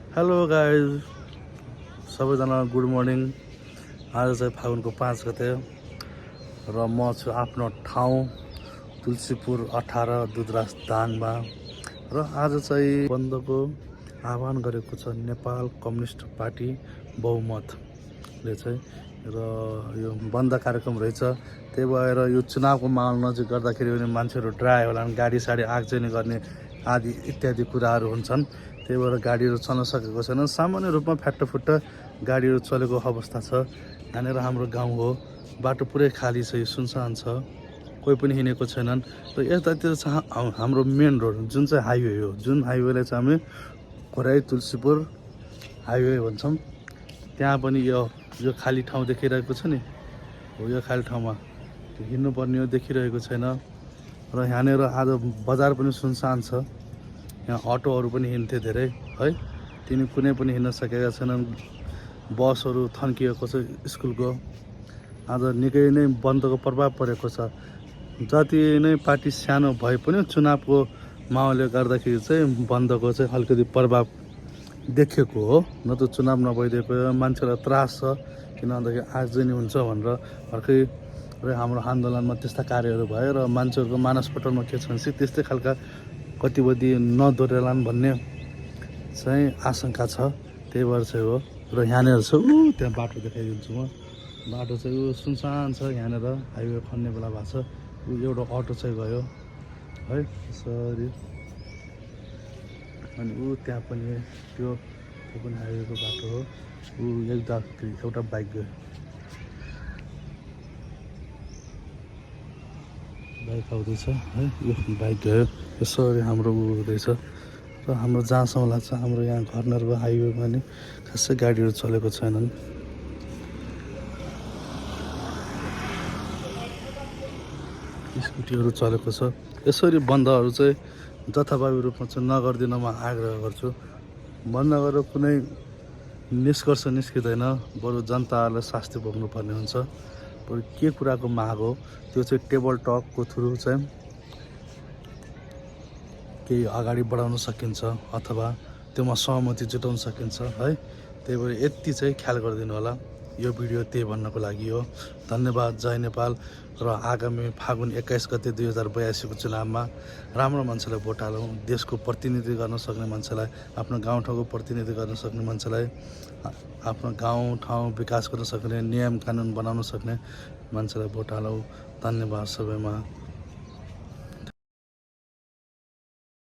Hello guys, सबैजना good morning. आज चाहिँ फागुनको 5 गते र म छु आफ्नो ठाउँ तुलसीपुर 18 दुधराज दाङमा। र आज चाहिँ बन्दको आह्वान गरेको छ नेपाल कम्युनिस्ट पार्टी बहुमतले चाहिँ। र यो बन्द कार्यक्रम रहेछ, त्यही भएर यो चुनावको माहौल नजिक गर्दाखेरि पनि मान्छेहरू ड्राई होला, गाडी साडी आगजनी गर्ने आदि इत्यादि कुराहरू हुन्छन्। त्यही भएर गाडीहरू चल्न सकेको छैन। सामान्य रूपमा फ्याट्टफुट्ट गाडीहरू चलेको अवस्था छ। यहाँनिर हाम्रो गाउँ हो, बाटो पुरै खाली छ, सुनसान छ, कोही पनि हिँडेको छैनन्। र यतातिर चाहिँ हाम्रो मेन रोड जुन चाहिँ हाइवे हो, जुन हाइवेलाई चाहिँ हामी खोराई तुलसीपुर हाइवे भन्छौँ। त्यहाँ पनि यो खाली ठाउँ देखिरहेको छ नि हो, यो खाली ठाउँमा हिँड्नुपर्ने हो, देखिरहेको छैन। र यहाँनिर आज बजार पनि सुनसान छ। यहाँ अटोहरू पनि हिँड्थे धेरै है, तिनी कुनै पनि हिँड्न सकेका छैनन्। बसहरू थन्किएको छ स्कुलको। आज निकै नै बन्दको प्रभाव परेको छ। जति नै पार्टी सानो भए पनि चुनावको माहौलले गर्दाखेरि चाहिँ बन्दको चाहिँ अलिकति प्रभाव देखेको हो। न त चुनाव नभइदिएको मान्छेलाई त्रास छ, किन भन्दाखेरि आगजनी हुन्छ भनेर अर्कै हाम्रो आन्दोलनमा त्यस्ता कार्यहरू भयो। र मान्छेहरूको मानसपटलमा के छ भने त्यस्तै खालका गतिविधि नदोहोऱ्यालान् भन्ने चाहिँ आशंका छ। त्यही भएर चाहिँ हो। र यहाँनिर छ त्यहाँ बाटो देखाइदिन्छु म। बाटो चाहिँ सुनसान छ। यहाँनिर हाइवे खन्ने बेला भएको छ। एउटा अटो चाहिँ गयो है यसरी। अनि त्यहाँ पनि त्यो पनि हाइवेको बाटो हो। एउटा बाइक गयो, बाइक आउँदैछ है, यो बाइक गयो यसरी हाम्रो हुँदैछ। र हाम्रो जहाँसम्म लाग्छ हाम्रो यहाँ कर्नरको हाइवेमा नि खासै गाडीहरू चलेको छैनन्। स्कुटीहरू चलेको छ। यसरी बन्दहरू चाहिँ जथाभावी रूपमा चाहिँ नगरिदिन म आग्रह गर्छु। बन्द गरेर कुनै निष्कर्ष निस्किँदैन, बरु जनताहरूलाई शास्ति भोग्नुपर्ने हुन्छ। बरु के कुराको माग हो त्यो चाहिँ टेबल टकको थ्रु चाहिँ केही अगाडि बढाउन सकिन्छ अथवा त्योमा सहमति जुटाउन सकिन्छ है। त्यही भएर यति चाहिँ ख्याल गरिदिनु होला। यो भिडियो त्यही भन्नको लागि हो। धन्यवाद। जय नेपाल। र आगामी फागुन 21 गते 2082 को चुनावमा राम्रो मान्छेलाई भोट हालौँ। देशको प्रतिनिधि गर्न सक्ने मान्छेलाई, आफ्नो गाउँठाउँको प्रतिनिधि गर्न सक्ने मान्छेलाई, आफ्नो गाउँठाउँ विकास गर्न सक्ने, नियम कानुन बनाउन सक्ने मान्छेलाई भोट हालौँ। धन्यवाद सबैमा।